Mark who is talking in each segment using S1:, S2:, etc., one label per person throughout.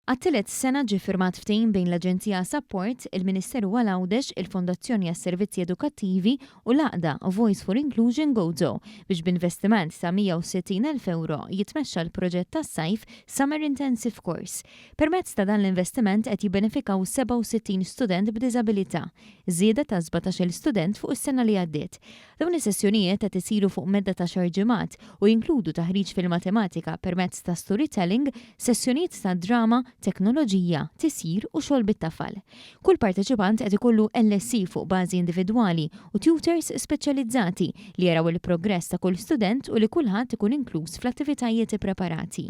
S1: Għat-tielet sena ġie ffirmat ftehim bejn l-Aġenzija Sapport, il-Ministeru għal Għawdex, il-Fondazzjoni għas-Servizzi Edukattivi u l-għaqda Voice for Inclusion Gozo biex b'investiment ta' 160,000 ewro jitmexxa l-proġett tas-sajf Summer Intensive Course. Permezz ta' dan l-investiment qed jibbenefikaw 67 student b'diżabilità, żieda ta' 17-il student fuq is-sena li għaddiet. Dawn is-sessjonijiet qed isiru fuq medda ta' xahar ġimgħat u jinkludu taħriġ fil-matematika permezz ta' storytelling, sessjonijiet ta' drama, teknoloġija, tisjir u xogħol bit-tafal. Kull parteċipant qed ikollu LSE fuq bażi individwali u tutors speċjalizzati li jaraw il-progress ta' kull student u li kulħadd ikun inkluż fl-attivitajiet ippreparati.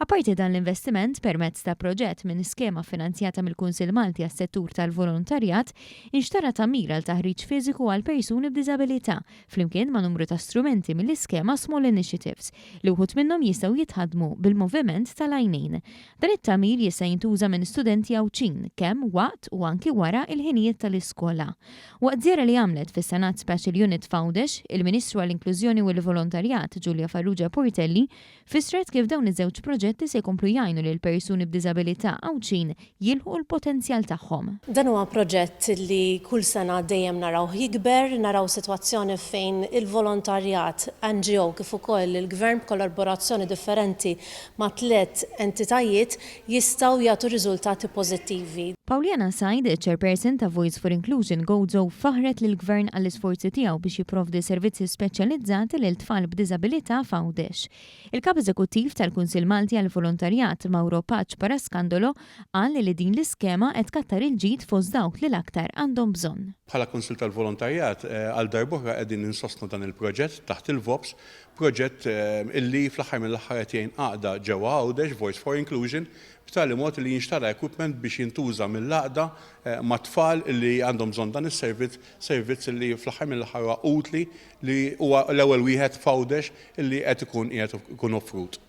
S1: Apparti dan l-investiment, permezz ta' proġett minn skema ffinanzjata mill-Kunsill Malti għas-Settur tal-Volontarjat, inxtara tagħmir għal taħriġ fiżiku għal persuni b'diżabilità, flimkien ma' numru ta' strumenti mill-iskema Small Initiatives, li wħud minnhom jistgħu jitħaddmu bil-moviment tal-għajnejn. Dan it-tagħmir jista' jintuża minn studenti Għawdxin, kemm waqt u anki wara l-ħinijiet tal-iskola. Waqt żjara li għamlet fis-Senat Special Unit f'Għawdex, il-Ministru għall-Inklużjoni u l-Volontarjat, Julia Farrugia Portelli, Fissret kif dawn iż-żewġ proġetti se jkomplu jgħinu lil persuni b'diżabilità Għawdxin jilħqu l-potenzjal tagħhom.
S2: Dan huwa proġett li kull sena dejjem narawh jikber, naraw sitwazzjoni fejn il-volontarjat, NGO kif ukoll il-Gvern b'kollaborazzjoni differenti ma' tlett entitajiet jistgħu jagħtu riżultati pożittivi.
S1: Pauliana Said, Chairperson ta' Voice for Inclusion Gozo faħħret lill-Gvern għall-isforzi tiegħu biex jipprovdi servizzi speċjalizzati lil tfal b'diżabilità f'Għawdex. Il-Kap Eżekuttiv tal-Kunsill Malti għall-Volontarjat Mauro Pace Parascandolo qal li din l-iskema qed tkattar il-ġid fost dawk li l-aktar għandhom bżonn.
S3: Bħala Kunsill tal-Volontarjat għal darb'oħra qegħdin insostnu dan il-proġett taħt il-VOPS, proġett illi fl-aħħar mill-aħħar qed jgħin għaqda ġewwa Għawdex, Voice for Inclusion, b'tali mod li jinxtara equipment biex jintuża mill-għaqda mat-tfal li għandhom bżonn dan is-servizz, servizz li fl-aħħar mill-aħħar huwa utli li huwa l-ewwel wieħed f'Għawdex illi qed ikun qiegħed ikun offrut.